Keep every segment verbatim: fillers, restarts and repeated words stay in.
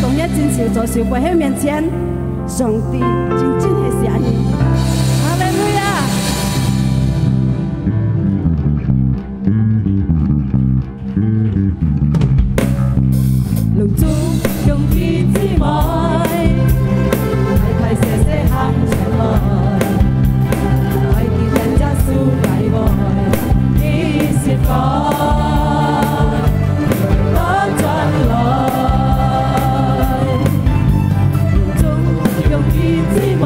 當然真實做事，跪喺面前，上帝真正係惜你。哈利路亞！攏總兄弟姊妹，大大細細行前來，愛記得耶穌來愛，你是否 轉來，攏總兄弟姊妹，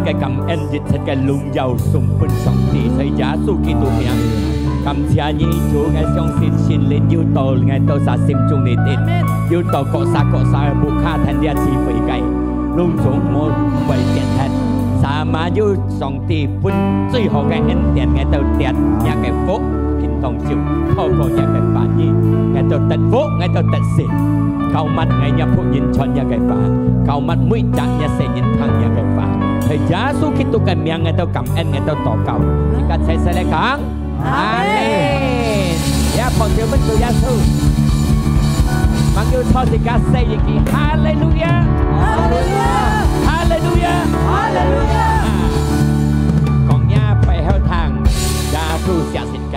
个感恩，一切个榮耀送分上帝，在耶穌基督名。感謝你，主，𠊎相信聖靈又到𠊎兜儕心中裡底，又到各儕各儕个屋下，聽這聚會个，攏總無會變忒。Sama有上帝分最好个恩典，𠊎兜得若个福，今當晝透過若个話語，𠊎兜得福，𠊎兜得勝。 膏抹𠊎若僕人傳若个話，膏抹每隻若細人聽若个話。在耶穌基督个名，𠊎兜感恩，𠊎兜禱告。自家齊齊來講，阿門。也拍手分主耶穌。吂有錯自家說一句，哈利路亞，哈利路亞，哈利路亞，哈利路亞。講若背後聽，耶穌惜自家。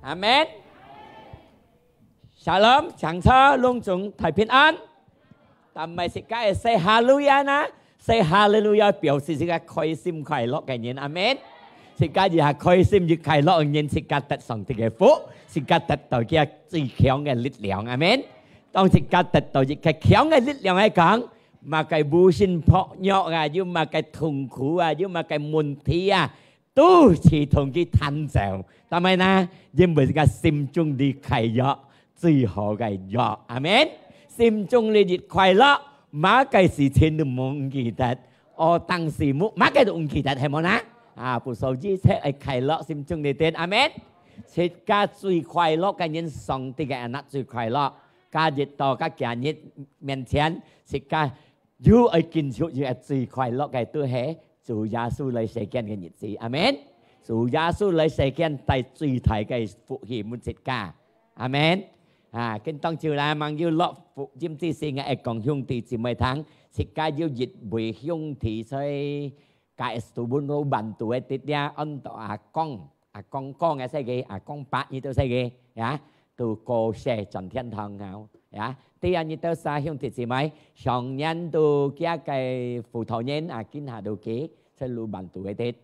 阿門。 Shalom，請坐，攏總大平安。但毋係自家會說哈利路亞哪，說哈利路亞表示自家開心快樂个人，阿門。自家一下開心一快樂个人，自家得上帝个福，自家得到佢最強个力量，阿門。當自家得到一個強个力量來講，麼个烏心薄弱啊，有麼个痛苦啊，有麼个問題啊， 都係同佢彈奏。但係呢，因為自家心中裡快樂，最好个藥。阿門。心中裡一快樂，麼个事情都毋記得。哦，當時無，麼个都毋記得，係無呢？啊，不受一切个快樂，心中裡底。阿門。自家最快樂个人，上帝个anak最快樂。今日到佢今日面前，自家 又愛緊接一個最快樂个，就係主耶穌來世間个日子。阿門。主耶穌來世間帶最大个福氣分自家。阿門。啊，今當晝啦，吂有落福音之時，𠊎愛講兄弟姊妹聽，自家有一位兄弟在K S Tubun Roban tu个，在這安到阿光。 阿光哥个細个，阿光伯你都細个，呀，都過世轉天堂了，呀。對啊，你兜儕兄弟姊妹，想念都佢个輔導員啊，今下都佢在Roban tu个的。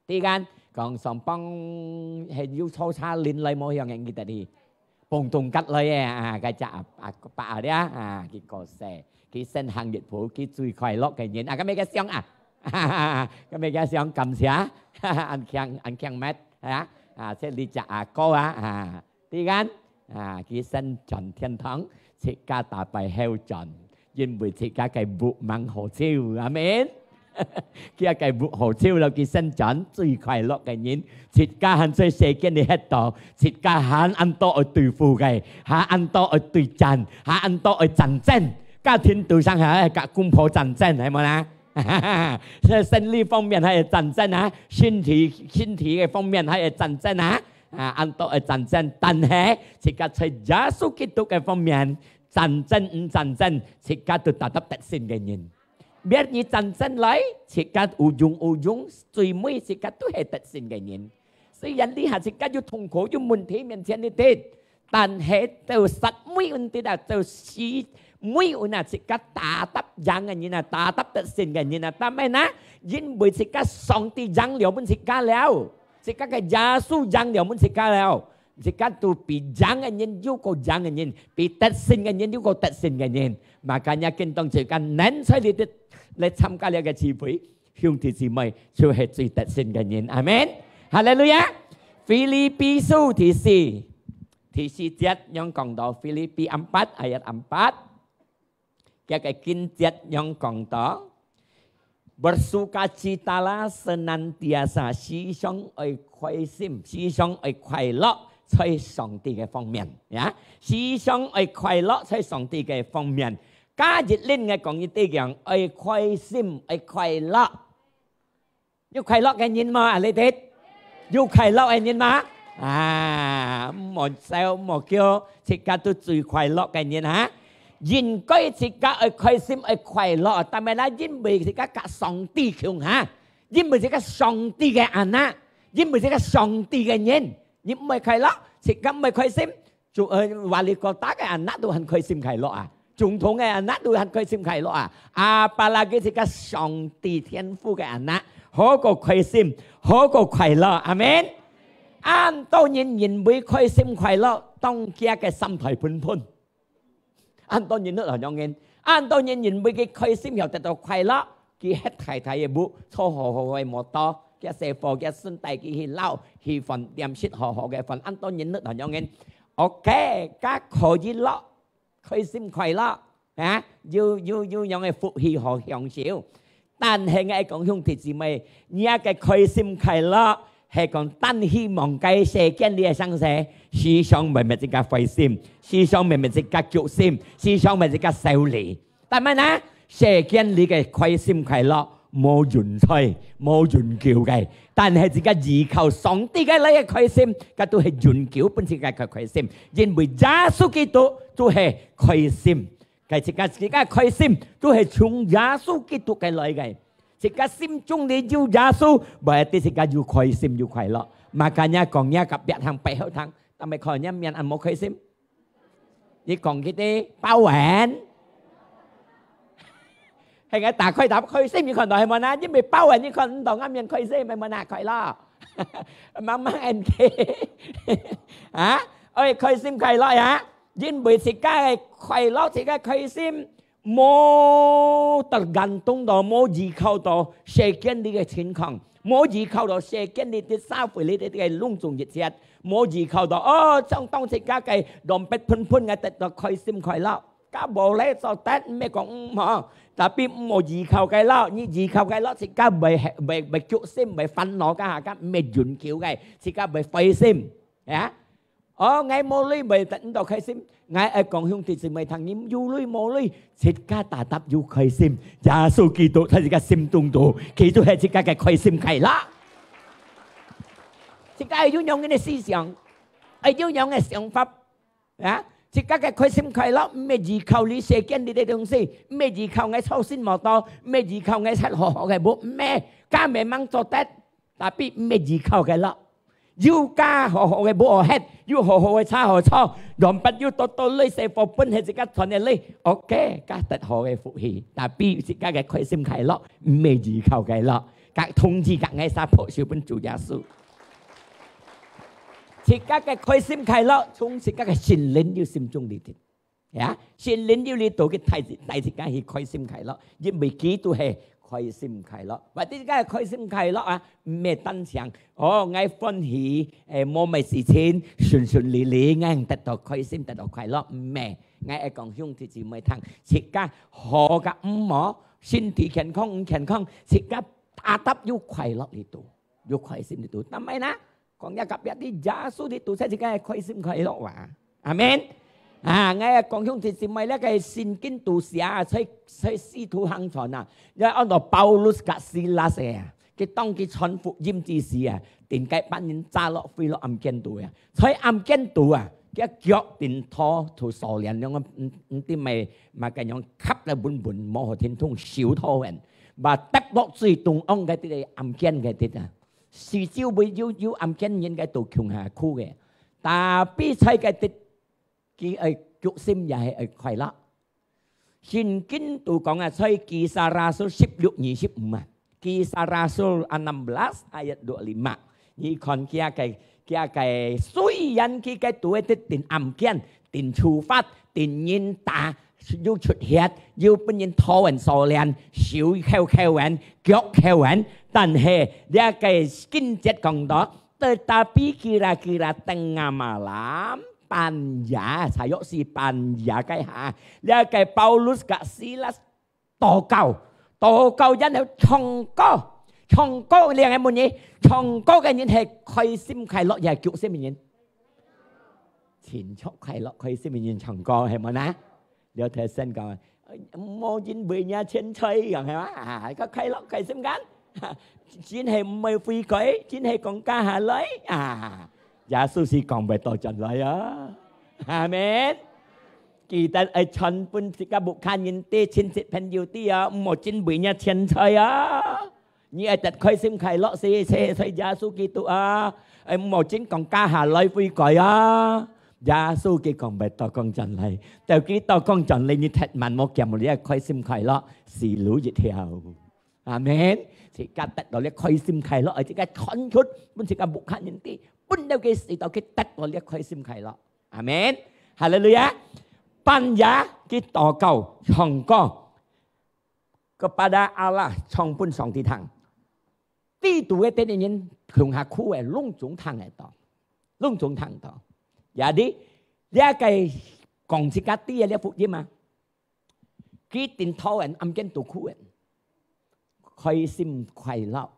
對啊，講上幫係有坐車輪來無，向人記得去。 碰撞結來个啊，該隻阿，阿伯啊，啊，佢過世，佢先行一步，佢最快樂个人啊，該麼个想啊？該麼个想感謝，恁強，恁強乜啊？啊，這裡隻阿哥啊，啊，對啊，啊，佢先轉天堂，自家打敗後轉。 因為自家个屋吂好燒，阿門。佢个屋好燒了，佢先轉最快樂个人。自家還在世間裡歇到，自家還恁多愛對付个，還恁多愛對戰，還恁多愛戰爭。家庭都上下个公婆戰爭，係無啦？在生理方面還有戰爭啊，身體，身體个方面還有戰爭啊，啊，恁多愛戰爭。但係自家在耶穌基督个方面， 戰爭毋戰爭，自家都tetap得勝个人。Biar你戰爭來，自家有勇有勇，最尾自家都係得勝个人。雖然這下自家有痛苦、有問題面前裡底，但係到煞尾恁底啊，到死尾恁啊，自家tetap贏个人啊，tetap得勝个人啊。但係呢，因為自家上帝贏了分自家了，自家个耶穌贏了分自家了。 自家都比贏个人又過贏个人，比得勝个人又過得勝个人。Makanya今當晝自家能在這裡來參加這个聚會，兄弟姊妹就係最得勝个人。阿門。哈利路亞。腓立比書第四，第四節樣講到，腓立比empat ayat empat。 佢个經節樣講到，Bersukacitalah senantiasa，時常愛開心，時常愛快樂，在上帝个方面，呀，時常愛快樂，在上帝个方面。加一輪个講一句講，愛開心，愛快樂。 有快樂个人無啊？你兜有快樂个人無？啊，毋好愁，毋好噭，自家都最快樂个人哈。應該自家愛開心，愛快樂，但係啦，因為自家佮上帝共下，因為自家上帝个anak，因為自家上帝个人，你毋會快樂，自家毋會開心， 總，呃，wali kota个anak都還開心快樂啊，總統个anak都還開心快樂啊，apalagi自家上帝天父个anak，好過開心，好過快樂，阿門。恁多人認為開心快樂，當佢个三代本本。恁多人都同樣人，恁多人因為佢開心後得到快樂，佢歇大大个屋，坐好好个摩托，佢細伙，佢孫帶佢去尞，去飯店食好好个飯，恁多人都同樣人。OK，佢可以樂，開心快樂，啊，有有有樣个福氣好享受。但係𠊎講兄弟姊妹，你个開心快樂，係講單希望該世間裡个生死，時常會搣自家灰心，時常會搣自家局心，時常搣自家愁慮。但係呢，世間裡个開心快樂無永在，無永久个。但係自家依靠上帝个來个開心，該都係永久分自家个開心，因為耶穌基督都係開心。 該自家自家開心，都係從耶穌基督个來个。自家心中裡有耶穌，會得自家又開心又快樂。Makanya講，若隔壁聽，背後聽，但係看若面恁無開心。你講佢兜包完，係个打開打開心，你看到係無啊？因為包完你看毋到，若面開心，係無啊？快樂，慢慢OK，啊，愛開心快樂呀。 因為自家个快樂，自家開心，無得感動到，無依靠到世間裡个情況，無依靠到世間裡个社會裡个攏總一切，無依靠到，哦，正當自家个浪費噴噴个得到開心快樂。該無咧做得，毋係講毋好，tapi毋好依靠該咯，你依靠該咯，自家會會會局心，會煩惱，該下該毋係永久个，自家會灰心，呀。 哦，𠊎無鐳會得毋到開心。𠊎愛講兄弟姊妹聽，你有鐳無鐳，自家tetap有開心。耶穌基督在自家心中肚，佢就係自家个開心快樂。自家愛有恁樣个思想，愛有恁樣个想法，啊，自家个開心快樂，毋係依靠你世間裡个東西，毋係依靠𠊎坐新摩托，毋係依靠𠊎食好好个屋，毋係，該memang做得。 Tapi毋係依靠該咯。有家好好个屋好歇，有好好个車好坐，兩筆有多多鐳，細伙分係自家賺个鐳，OK，該得好个福氣。Tapi自家个開心快樂，毋係依靠該咯。該通知該𠊎儕拍手分主耶穌。自家个開心快樂，從自家个心靈有心中裡頭。 呀，聖靈有力度去帶，帶自家去開心快樂，因為基督係開心快樂。或者自家開心快樂啊，毋係單淨，哦，𠊎歡喜，誒，無麼事情，順順利利，𠊎得到開心，得到快樂，毋係。𠊎愛講兄弟姊妹聽，自家好个毋好，身體健康毋健康，自家tetap有快樂裡肚，有開心裡肚。但係呢， 講若隔壁知耶穌裡肚，自家開心快樂哇。阿門。啊，𠊎講兄弟姊妹，這个聖經肚寫啊，在，在使徒行傳啊，這安到Paulus佮Silas个啊，佢當佢傳福音之時啊，定該班人抓落，飛落暗間肚啊，在暗間肚啊，佢腳定拖，同鎖鏈樣啊，毋，毋知麼，麼个樣，夾了穩穩，無好停動，手拖穩，把跌落最中央个這个暗間个地啊。 四周圍有，有暗間人个都共下苦个，tapi在該地，佢愛局心也係愛快樂。聖經都講啊，在Kisah Rasul十六二十五啊，Kisah Rasul enam belas ayat dua puluh lima。你看佢个，佢个，雖然佢个肚个地定暗間，定處罰，定人打， 又出血，又分人拖穩鎖鏈，手扣扣穩，腳扣穩。但係這个經節講到，tetapi kira-kira tengah malam，半夜，差不多係半夜該下，這个Paulus佮Silas禱告，禱告然後唱歌，唱歌，兩个問你，唱歌个人係開心快樂，也係局心个人？ 盡著快樂開心个人唱歌，係無呢？廖德生講，無因為若錢財，講係嘛？啊，个快樂開心間，真係毋會悔改，真係講加下來啊！耶穌係講袂倒轉來啊！阿門。記得愛傳分自家屋下人知，親戚朋友知啊，毋好因為若錢財啊！ 你愛得開心快樂，係，係，係耶穌基督啊！愛毋好真講加下來悔改啊！耶穌佢講袂倒講轉來，到佢倒講轉來，你忒慢無兼你个開心快樂，死路一條。阿門。自家得到你開心快樂，自家傳出，分自家屋下人知，分到佢死到佢得到你開心快樂。 阿門。哈利路亞。半夜，佢禱告、唱歌，kepada Allah，唱分上帝聽。地肚个得人共下哭个，攏總聽得到，攏總聽到。也你，這个講自家知个這福音啊，佢頂頭人暗間都哭个，開心快樂。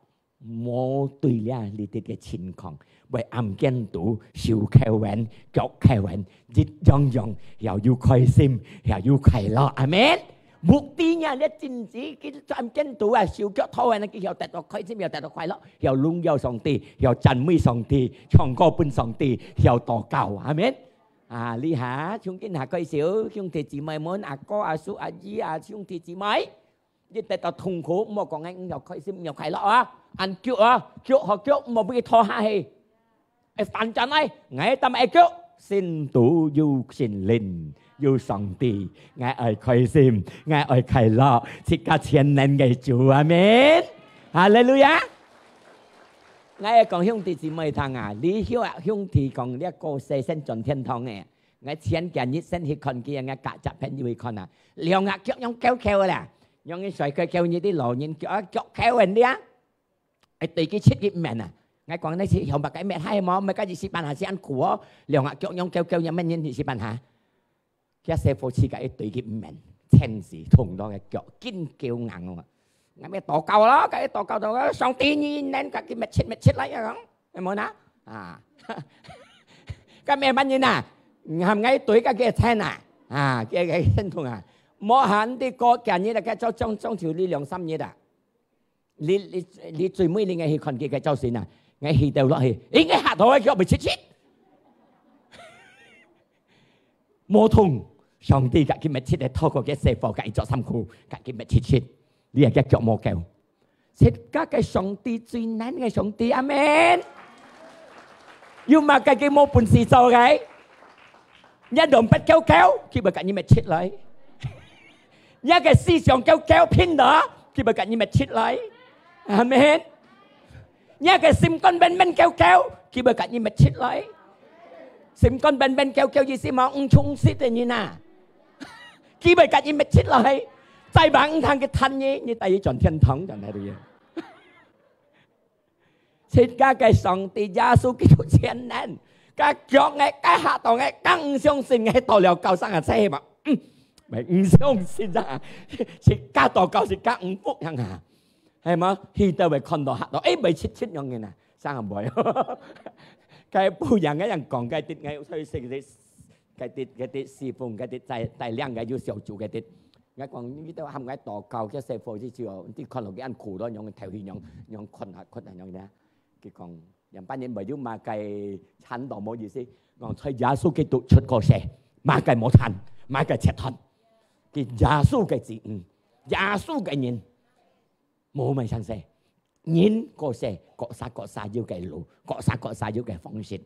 無對了，你兜个情況，會暗間肚手敲穩、腳敲穩，一樣樣，曉有開心，曉有快樂。阿門。目的呢，你真知佢暗間肚啊，手腳拖穩，佢曉得到開心，曉得到快樂，曉榮耀上帝，曉讚美上帝，唱歌分上帝，曉禱告。阿門。啊，這下，從今下開始，兄弟姊妹們，阿哥、阿叔、阿姨啊，兄弟姊妹， 你得到痛苦，毋好講𠊎毋曉開心，毋曉快樂啊！恁腳啊，腳好腳，毋好分佢拖下去。會反轉來，𠊎當愛腳，心肚有聖靈，有上帝，𠊎愛開心，𠊎愛快樂，自家全能个主，阿門。哈利路亞！𠊎愛講兄弟姊妹聽啊，你曉啊，兄弟講這个細先轉天堂个， 𠊎前幾日先去看佢，𠊎隔隻朋友去看啊，兩隻腳仰翹翹个啦，仰个帥翹翹，你兜老人腳啊，翹翹个呀，會對佢切佢面啊。𠊎講，你係向麼个搣下無？毋係，該一時半下先苦哦，兩隻腳仰翹翹，仰搣人一時半下。佢細伙自家一對佢面，真是痛到个腳，緊叫硬哦。 𠊎乜禱告咯，該禱告到，上帝你能甲佢搣切搣切來啊，係無呢？啊，該搣麼人啊？含𠊎對甲佢个親啊，啊，佢个親痛啊，無閒得過幾日啦，該就將將就你兩三日啊。你你你最尾你愛去看佢个照片啊，𠊎去到落去，應該嚇到个，佢會切切。 無痛，上帝甲佢搣切个，透過个細伙，甲佢著衫褲，甲佢搣切切。你个腳無夠。自家个上帝最能个上帝，阿門。有麼个佢無本事做个？你兩筆翹翹，佢會甲你搣切來。你个思想翹翹偏了，佢會甲你搣切來。阿門。 若个心肝悶悶翹翹，佢會甲你搣切來。心肝悶悶翹翹意思嘛，毋充實个人啊，佢會甲你搣切來。再忙毋通佢趁你，你帶佢轉天堂，轉哪位啊？自家个上帝耶穌基督全能，該腳个，該下當个，更毋相信个，到了高山啊，這嘛，嗯，毋相信啊，自家禱告，自家毋服樣啊。 係無？去到會看到嚇到，誒，會切切樣个啊，生啊會。該不然个人講，該啲𠊎有去識个，該啲該啲師傅，該啲帶帶領个有小組个啲，𠊎講，你都喊𠊎禱告，叫師傅去就，你看到佢恁苦咯，樣頭去樣樣看下看下樣呢。佢講，兩百年沒有嘛，該慘到無意思。講在耶穌基督出過世，嘛該無慘，嘛該切斷。佢耶穌个子女，耶穌个人。 無麼个相識。人各色，各儕各儕有个路，各儕各儕有个方式。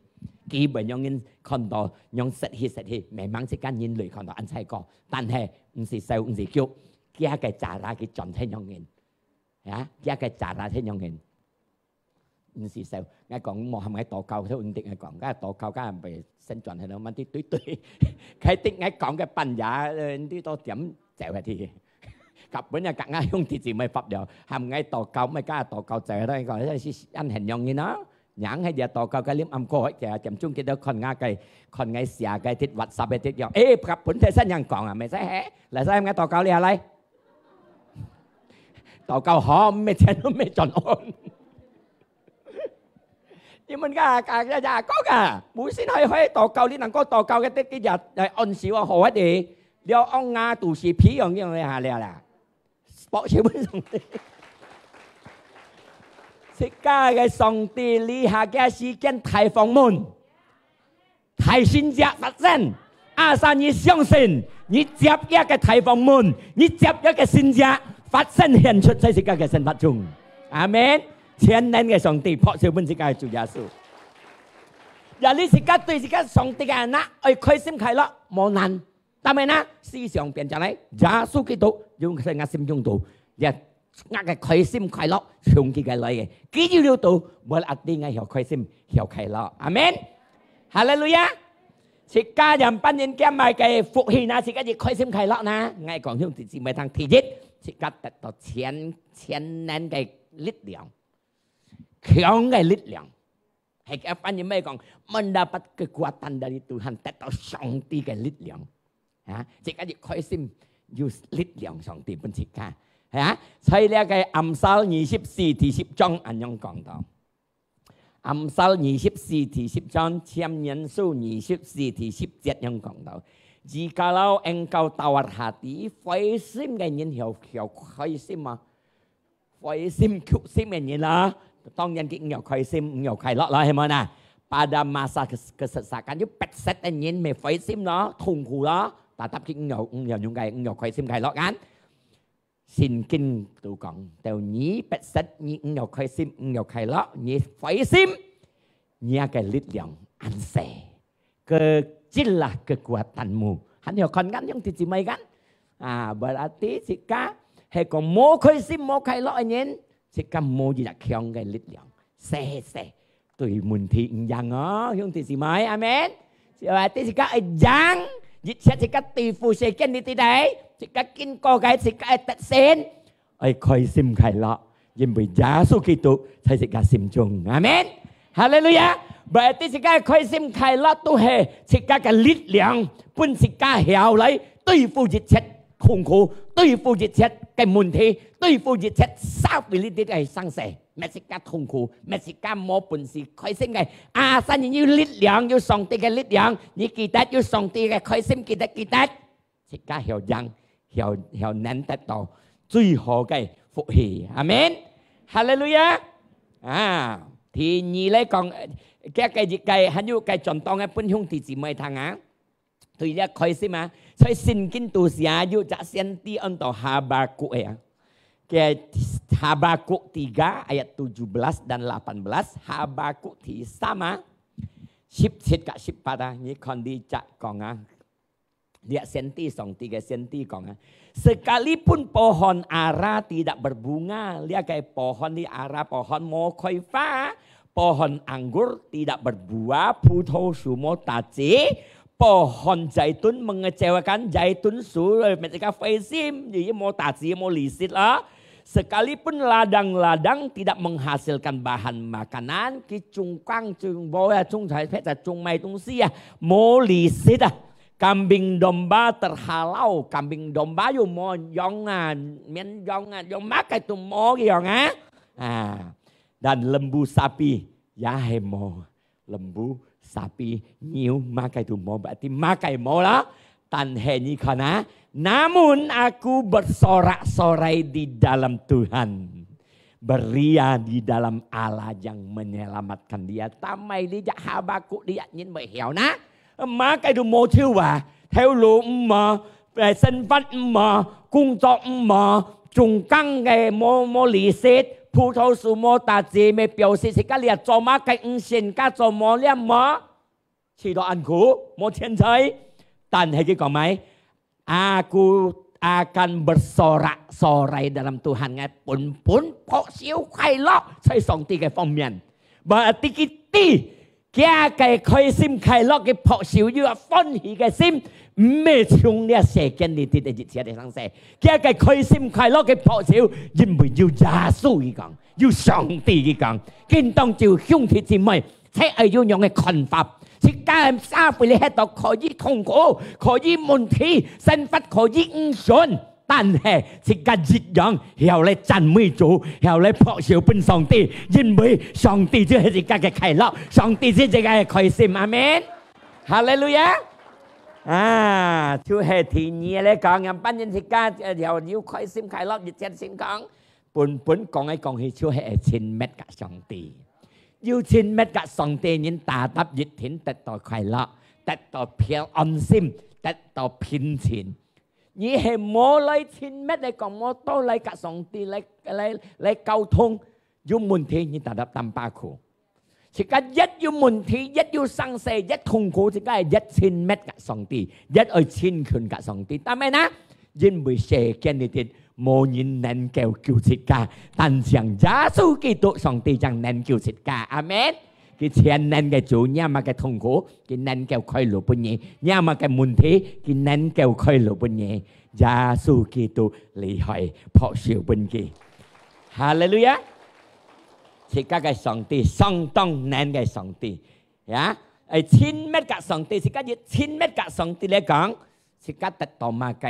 基本上人看到，樣失去失去，迷茫自家人類看到恁細个，但係毋係瘦，毋係腳，佢个cara佢轉天樣人，啊，佢个cara天樣人，毋係瘦。𠊎講，莫喊𠊎禱告，佢穩定𠊎講，𠊎禱告，佢毋會先轉去咯，慢啲對對。佢對𠊎講个半夜，呃，你到點走下去。 甲本也甲𠊎兄弟姊妹發了，喊𠊎禱告，毋係甲禱告，就係講，這係恁很容易啊。人係也禱告，該臨暗過，佢點鐘佢都看𠊎个，看𠊎寫个啲WhatsApp个啲樣，誒，甲本在山上講啊，毋使嘿，來，喊𠊎禱告了，來。禱告好，毋係錢都毋係賺安。你問个，个，个，个，講个，無信可以，可以禱告，你能夠禱告个，得佢也，來按時啊，好啊，你。 了，往下肚屎皮樣樣个下了啦，博士問上帝。自家个上帝，這下个時間大訪問，大神蹟發生。Asal你相信，你接一个大訪問，你接一个神蹟發生顯出在自家个生活中。阿門。全能个上帝，拍手分自家个主耶穌。也你自家對自家上帝个anak，愛開心快樂，無難。 但係呢，思想變成來，耶穌基督用在𠊎心中肚，也𠊎个開心快樂從佢个來个，佢有了肚，無一定𠊎曉開心，曉快樂。阿門。哈利路亞。自家仰般人兼埋个福氣呢？自家就開心快樂呢？𠊎講兄弟姊妹聽，第一，自家得到全，全能个力量，強个力量。係仰般人乜講，mendapat kekuatan dari Tuhan，得到上帝个力量。啊，自家就開心，有力量，上帝分自家。啊，在這个Amsal二十四第十章恁樣講到。 Amsal二十四第十章，箴言書二十四第十節樣講到：Jikalau engkau tawar hati，灰心个人曉，曉開心啊，灰心、曲心个人啊，當然佢毋曉開心，毋曉快樂啦，係無啊？Pada masa kes-，kesesakan，有逼塞个人，乜灰心咯，痛苦咯，tetap佢毋曉，毋曉用个，毋曉開心快樂kan。 聖經都講，到你逼塞，你毋曉開心，毋曉快樂，你灰心，你个力量恁細，kecil lah kekuatanmu。還有看看兄弟姊妹kan？啊，berarti自家係講無開心、無快樂个人，自家無一隻強个力量，細細。 對問題毋贏哦，兄弟姊妹，阿們。Berarti自家愛贏，一切自家對付世間裡底，自家經過个，自家愛得勝，愛開心快樂，因為耶穌基督在自家心中，阿們。哈利路亞！Berarti自家个開心快樂都係自家个力量，分自家曉來對付一切痛苦，對付一切个問題，對付一切社會裡底个生死。 乜自家痛苦，乜自家無本事開心个。啊，asal你有力量，有上帝个力量，你記得有上帝个開心，記得，記得，自家曉贏，曉，曉能得到最好个福氣。阿們。哈利路亞！啊，第二來講，呃，這个一个，還有个轉當个分兄弟姊妹聽啊。 對這開心啊，在聖經都寫有隻先知安到哈巴谷个啊。Ke Habakuk tiga ayat tujuh belas dan delapan belas，哈巴谷第三啊，十七甲十八啊，你看這隻講啊，這先知，上帝个先知講啊，sekalipun pohon ara tidak berbunga，這个pohon，這ara pohon無開花，pohon anggur tidak berbuah，葡萄樹無打子， pohon zaitun mengecewakan，zaitun樹，乜自家灰心，佢無打子，無利息啦。Sekalipun ladang-ladang tidak menghasilkan bahan makanan，佢種耕種播啊，種菜，或者種麼个東西啊，無利息啊。Kambing domba terhalau，kambing domba又無羊啊，綿羊啊，羊麼个都無樣啊。啊，dan lembu sapi也係無。 Lembu、sapi、牛，麼个都無，berarti麼个無啦。但係你看啊，namun aku bersorak-sorai di dalam Tuhan, beria di dalam Allah yang menyelamatkan dia。Tapi這隻哈巴谷這人會曉呢，麼个都無就啊，頭路毋無， 呃，生活毋無，工作毋無，種耕个無，無利息，葡萄樹無打子，乜表示自家這做麼个毋成，自家做無了無？試著恁苦，無錢財。但係佢講麼个？Aku akan bersorak-sorai dalam Tuhan，𠊎本本拍手快樂在上帝个方面。Berarti佢知 佢个開心快樂，佢拍手，有歡喜个心，毋係像這世間裡底个一切个生事。佢个開心快樂，佢拍手，因為有耶穌佢講，有上帝佢講。今當晝兄弟姊妹，才愛有樣个看法。自家个社會裡歇到可以痛苦，可以問題，生活可以毋順， 但係自家一樣曉來讚美主，曉來拍手分上帝，因為上帝就係自家个快樂，上帝就係自家个開心。阿們。哈利路亞！啊，就係第二來講，仰般人自家，呃，曉有開心快樂，一切情況，本本講來講去，就係愛親密佮上帝。有親密佮上帝，人tetap一定得到快樂，得到平安心，得到平靜。 你係無來親密來講，無到來佮上帝來，來，來溝通，有問題你tetap tambah苦。自家越有問題，越有生事，越痛苦，自家係越親密佮上帝，越愛親近佮上帝。但係呢，因為世間裡底無人能夠救自家，單淨耶穌基督上帝正能救自家。阿們。佢全能个主，若麼个痛苦，佢能夠開路分你；若麼个問題，佢能夠開路分你。耶穌基督厲害，拍手分佢。哈利路亞！自家个上帝，相當能个上帝，呀！愛親密甲上帝，自家越親密甲上帝來講， 自家得到麼个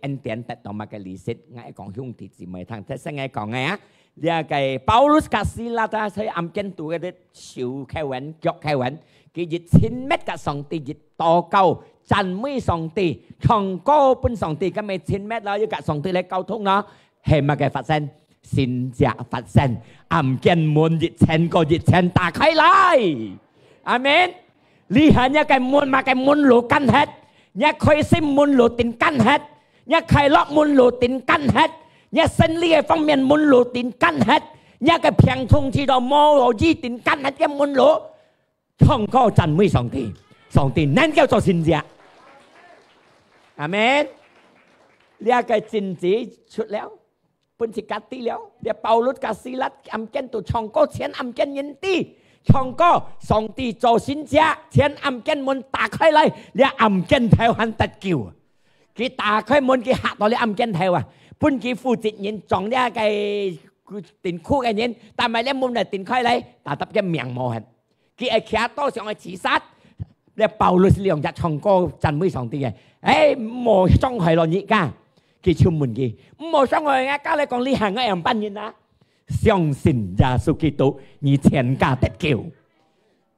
恩典，得到麼个利息？𠊎講兄弟姊妹聽，頭先𠊎講个啊，這个Paulus甲Silas啊，在暗間肚个手開穩，腳開穩，佢越親密甲上帝，越禱告，讚美上帝，唱歌分上帝，該乜親密咯，又甲上帝來溝通咯，係麼个發生？神蹟發生，暗間門一層過一層打開來。阿門。 這下若个門，麼个門路關忒，若開心門路定關忒，若快樂門路定關忒，若生理个方面門路定關忒，若个病痛治到無醫定關忒个門路，唱歌讚美上帝，上帝能夠做神蹟。阿門。這个金子出了， 分自家知了。這Paulus甲Silas暗間肚唱歌，全暗間人知。唱歌，上帝做神蹟，全暗間門打開來，這暗間頭還得救。佢打開門，佢嚇到這暗間頭啊！分佢負責人撞這个頂箍个人，但係這門來頂開來，tetap佢命無忒。 佢會企到想愛自殺。這Paulus兩隻唱歌讚美上帝个，哎，莫傷害了你家。佢就問佢，莫傷害𠊎家，來講你喊𠊎樣般人啊？相信耶穌基督，你全家得救。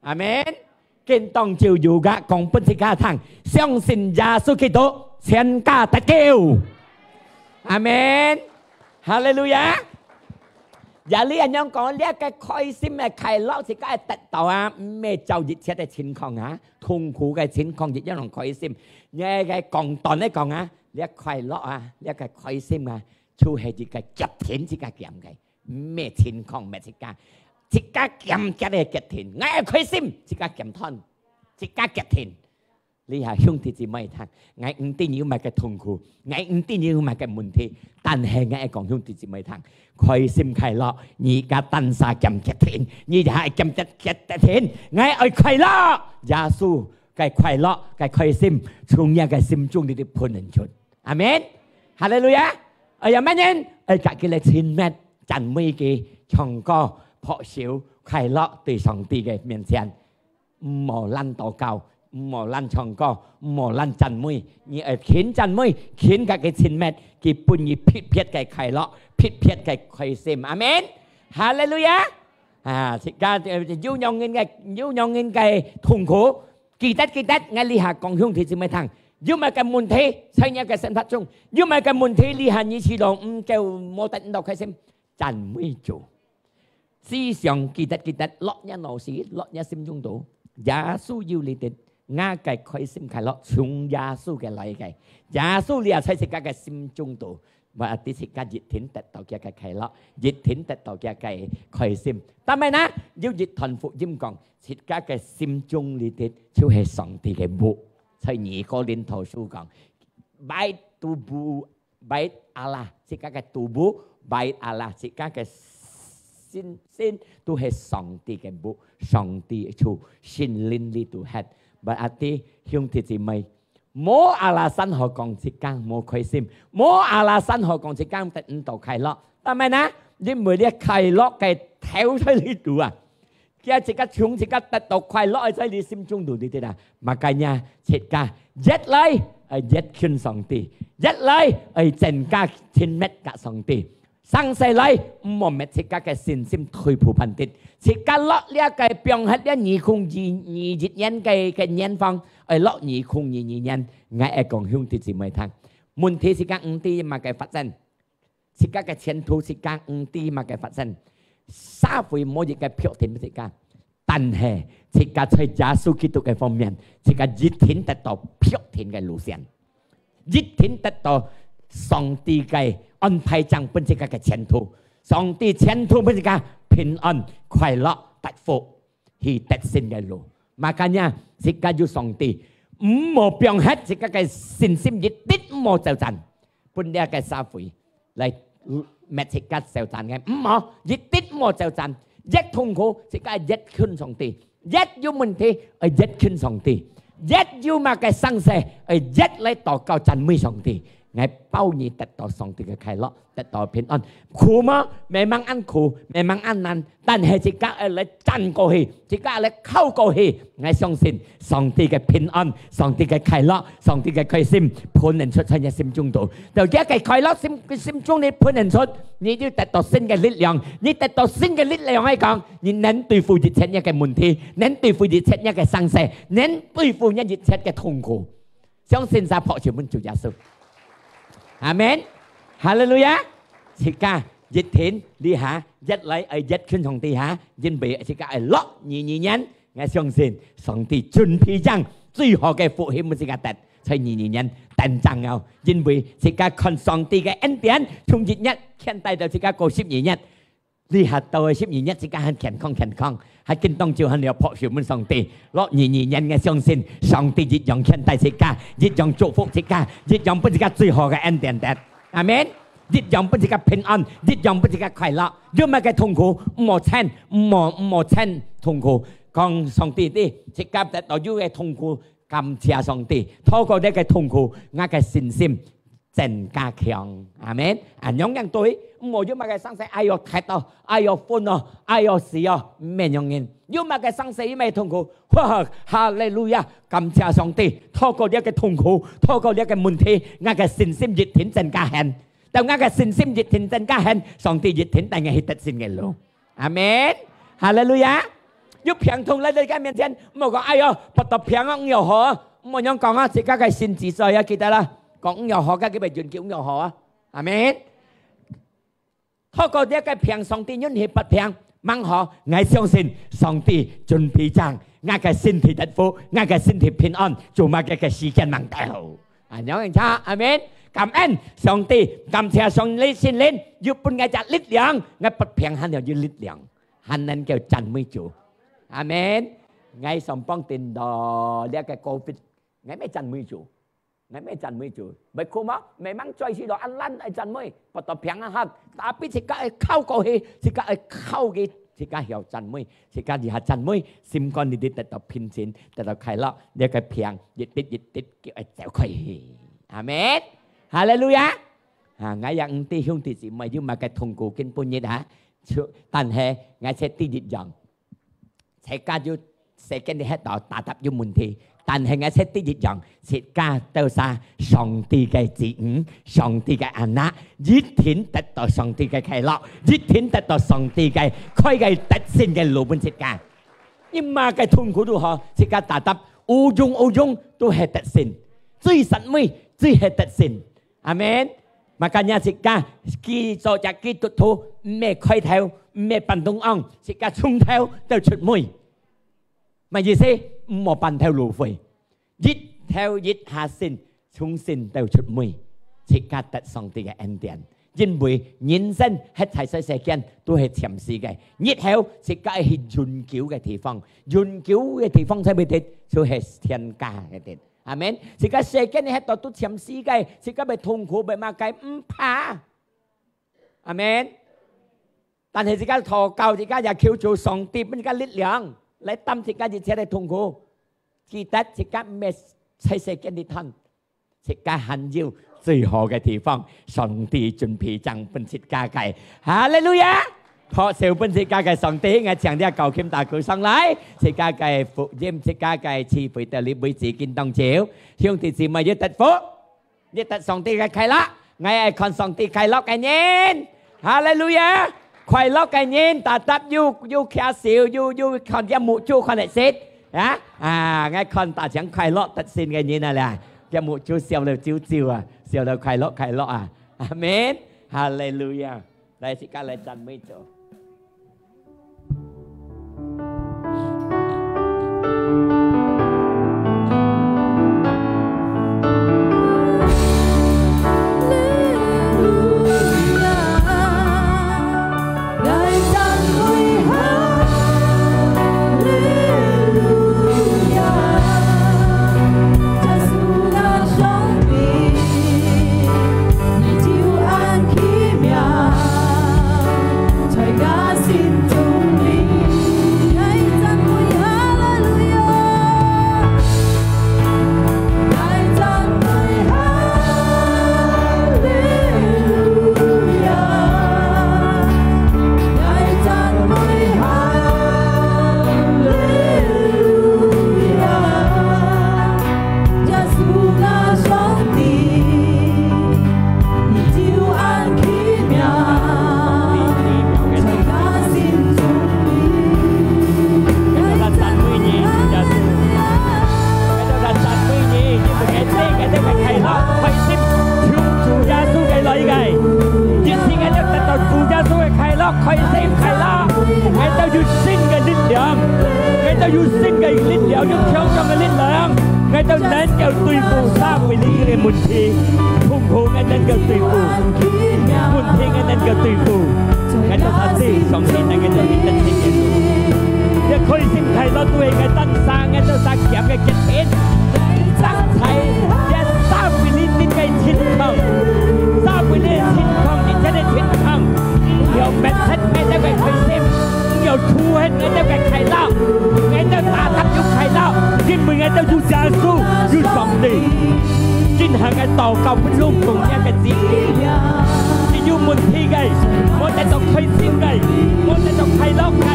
阿門。今當晝有个講分自家聽，相信耶穌基督，全家得救。阿門。哈利路亞。 也你恁樣講，這个開心个快樂，自家得到啊，毋係照一切个情況啊，痛苦个情況一樣能開心。你个講段來講啊，這快樂啊，這个開心啊，就係一个決定自家揀个，毋係情況，毋係自家，自家揀決个決定。𠊎愛開心，自家揀斷，自家決定。 這下兄弟姊妹聽，𠊎毋知你有麼个痛苦，𠊎毋知你有麼个問題，但係𠊎愛講兄弟姊妹聽，開心快樂，你个單儕揀決定，你也係揀決決定，𠊎愛快樂，耶穌个快樂个開心，從你个心中裡頭噴出。阿門。哈利路亞。哎呀，麼人？哎，甲佢來親密，讚美佢，唱歌，拍手，快樂對上帝个面前。 毋好懶禱告，毋好懶唱歌，毋好懶讚美，你愛勤讚美，勤甲佢親密，佢分你特別个快樂，特別个開心。阿門。哈利路亞。啊，自家，呃，有樣人个，有樣人个痛苦，記得，記得，𠊎這下講兄弟姊妹聽，有麼个問題，在你个生活中，有麼个問題，這下你試著毋夠，無得到開心，讚美主。 時常記得，記得，落若腦屎，落若心中肚。耶穌有裡頭，𠊎个開心快樂，從耶穌个來个。耶穌這在自家个心中肚，berarti自家一定得到佢个快樂，一定得到佢个開心。但係呢，有一段福音講，自家个心中裡頭就係上帝个屋。在二哥林多書講，baik tubuh Bait Allah，自家个tubuh，bait Allah，自家个身心都係上帝个屋，上帝个厝，聖靈裡肚歇。Berarti兄弟姊妹，無alasan好講自家無開心，無alasan好講自家得毋到快樂。但係呢，因為這快樂个頭在裡肚啊， 佢自家從自家得到快樂，在你心中肚裡底啊。Makanya自家越來愛越近上帝，越來愛增加親密甲上帝。生世來，毋好搣自家个信心退步半滴。自家落這个放忒這二空二二一年个个年方，愛落二空二二年，𠊎愛講兄弟姊妹聽。問題自家毋知麼个發展， 自家个前途，自家毋知麼个發生。社會無一个確定自家，但係自家在耶穌基督个方面，自家一定得到確定个路線，一定得到上帝个安排，將分自家个前途。上帝前途分自家平安、快樂、得福。 去得勝个路。Makanya，自家有上帝，毋好放忒自家个信心，一滴毋好走散，分這个社會來搣自家走散个，毋好，一滴毋好走散。越痛苦，自家越近上帝，越有問題，愛越近上帝；越有麼个生事，愛越來禱告讚美上帝。𠊎包你得到上帝个快樂，得到平安。苦無？Memang恁苦，memang恁難，但係自家愛來戰過去，自家愛來靠過去。𠊎相信上帝个平安，上帝个快樂，上帝个開心，噴出在你心中肚。到這个快樂心，心中你噴出，你就得到新个力量。你得到新个力量來講，你能對付一切你个問題，能對付一切你个生事，能對付你一切个痛苦。相信儕拍手分主耶穌。阿門。哈利路亞。自家一定這下，越來愛越近上帝哈，因為自家愛落二二年，𠊎相信上帝準備將最好个福氣分自家得，在二二年等正哦，因為自家看上帝个恩典，從一月牽帶到自家過十二月，這下到个十二月，自家還健康健康，還緊當就還了拍手分上帝。落二二年，𠊎相信上帝一樣牽帶自家，一樣祝福自家，一樣分自家最好个恩典得。阿門。一樣分自家平安，一樣分自家快樂。有麼个痛苦，毋好嗔，毋好，毋好嗔痛苦。講上帝知，自家得到有个痛苦，感謝上帝。透過這个痛苦，𠊎个信心增加強。阿門。啊，樣樣對，毋好有麼个生事，哎喲，忒多，哎喲，分哦，哎喲，死哦，毋免樣人。有麼个生事，有麼个痛苦，哇，哈利路亞，感謝上帝。透過這个痛苦，透過這个問題，𠊎个信心一定增加很。當𠊎个信心一定增加很，上帝一定帶𠊎去得勝个路。阿門。哈利路亞。有病痛來到自家面前，毋好講，哎喲，發到病啊，毋要好啊。毋好樣講啊，自家个信主在啊，記得啦。講毋要好，該佢會永久毋要好啊。阿門。透過這个病，上帝允許發病，吂好，𠊎相信上帝準備將𠊎个身體得福，𠊎个身體平安，做麼个个時間吂到。啊，仰般，阿門。感恩上帝，感謝上帝聖靈，又分𠊎隻力量，𠊎發病還有有力量，還能夠讚美主。阿門。𠊎上幫聽到這个COVID，𠊎乜讚美主。 𠊎乜讚美主，會苦無？Memang嘴脣都恁爛愛讚美，發到病啊哈。Tapi自家愛靠過去，自家愛靠佢，自家曉讚美，自家這下讚美，心肝裡底得到平靜，得到快樂，這个病一滴一滴就愛走開去。阿門。哈利路亞。啊，𠊎也毋知兄弟姊妹有麼个痛苦今晡日啊，就，但係𠊎識知一樣， 自家有世間裡歇到tetap有問題，但係𠊎識知一樣，自家都係上帝个子女，上帝个anak，一定得到上帝个快樂，一定得到上帝个開个得勝个路分自家。有麼个痛苦都好，自家tetap有用無用都係得勝，最實惠，最係得勝。 阿門。Makanya自家，基，做隻基督徒，毋係開頭，毋係半中央，自家從頭到出尾。麼意思？毋好半頭路廢，一頭一下身，從身到出尾，自家得上帝个恩典。因為人生歇在世間都係暫時个，日後自家愛去永久个地方，永久个地方在哪位？就係天家个地。 阿門。自家世間裡歇到都暫時个，自家會痛苦，會麼个，毋怕。阿門。但係自家禱告，自家也求主上帝分自家力量，來擔自家一切个痛苦。記得自家毋係在世間裡貪，自家還有最好个地方，上帝準備正分自家个。哈利路亞！拍手分自家个上帝，𠊎請這高琴大哥上來，自家个福音，自家个聚會到這為止緊當久。兄弟姊妹，有得福，有得上帝个快樂，𠊎愛看上帝快樂个人。哈利路亞！快樂个人，tetap有，有擎手，有，有看見目珠看得識，啊，啊，𠊎看大家快樂得勝个人啊啦，這目珠笑到啾啾啊，笑到快樂快樂啊，阿門，哈利路亞！ 來，自家來讚美主。開心快樂，𠊎兜有新个力量，𠊎兜有新个力量，有強壯个力量，𠊎兜能夠對付社會裡个問題，痛苦𠊎能夠對付，問題𠊎能夠對付，𠊎兜下知上帝能夠對你得勝个路。這開心快樂都係𠊎兜儕，𠊎兜儕欠个缺點。 生在這社會裡面个情況，社會裡个情況，一切个情況，毋要滅忒𠊎兜个開心，毋要除忒𠊎兜个快樂，𠊎兜儕有快樂，因為𠊎兜有耶穌，有上帝。今下𠊎禱告分攏總這个子女，係有問題个，無得到開心个，無得到快樂个，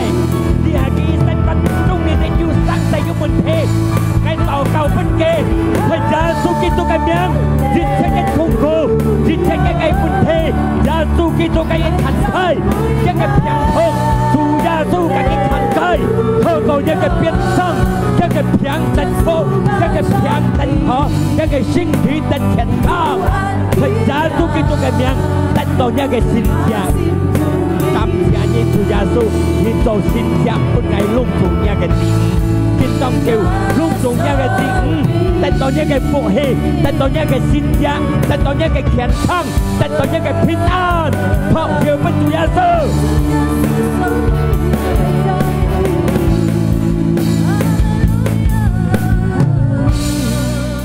這下个一生當中，你兜有生在有問題。 𠊎禱告分佢，在耶穌基督个名，一切个痛苦，一切个問題，耶穌基督个一攤開，這个病痛，主耶穌个一攤開，透過這个鞭傷，這个病得好，這个病得好，這个身體得健康。 在耶穌基督个名，得到若个神蹟。感謝你，主耶穌，你做神蹟分𠊎攏總若个子女。今當晝，攏總若个子女，得到若个福氣，得到若个神蹟，得到若个健康，得到若个平安。拍手分主耶穌。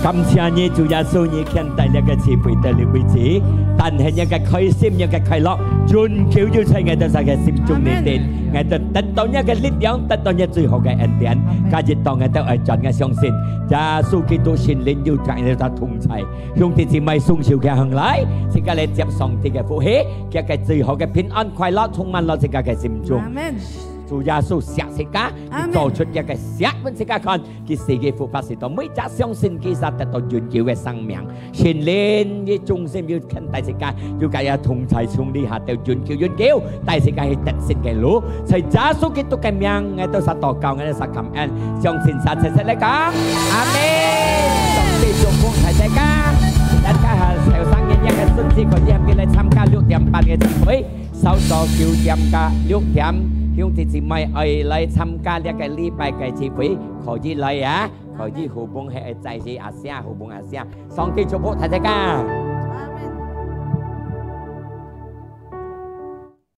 感謝你，主耶穌，你 牽帶這个聚會到這為止，但係若个開心，若个快樂，永久就在𠊎兜儕个心中裡底。𠊎兜得到若个力量，得到若最好个恩典。今日當𠊎兜愛轉，𠊎相信耶穌基督聖靈有同𠊎兜同在。兄弟姊妹，雙手擎䟘來，自家來接上帝个福氣，佢个最好个平安、快樂充滿了自家个心中。阿們。主耶穌惜自家，阿們。佢做出這个惜分自家看。 佢死个復活，使到每隻相信佢儕得到永久个生命。聖靈个中心有牽帶自家，有佢个同在，從這下到永久永久，帶自家去得勝个路。在耶穌基督个名，𠊎兜儕禱告，𠊎兜儕感恩，相信儕齊齊來講，阿們。上帝祝福大自家，大自家下後生人若个孫子，可以喊佢來參加六點半个聚會。 朝早九點到六點，兄弟姊妹愛來參加這个禮拜个聚會，可以來啊，可以互幫係愛載去阿舍，互幫阿舍。上帝祝福大自家。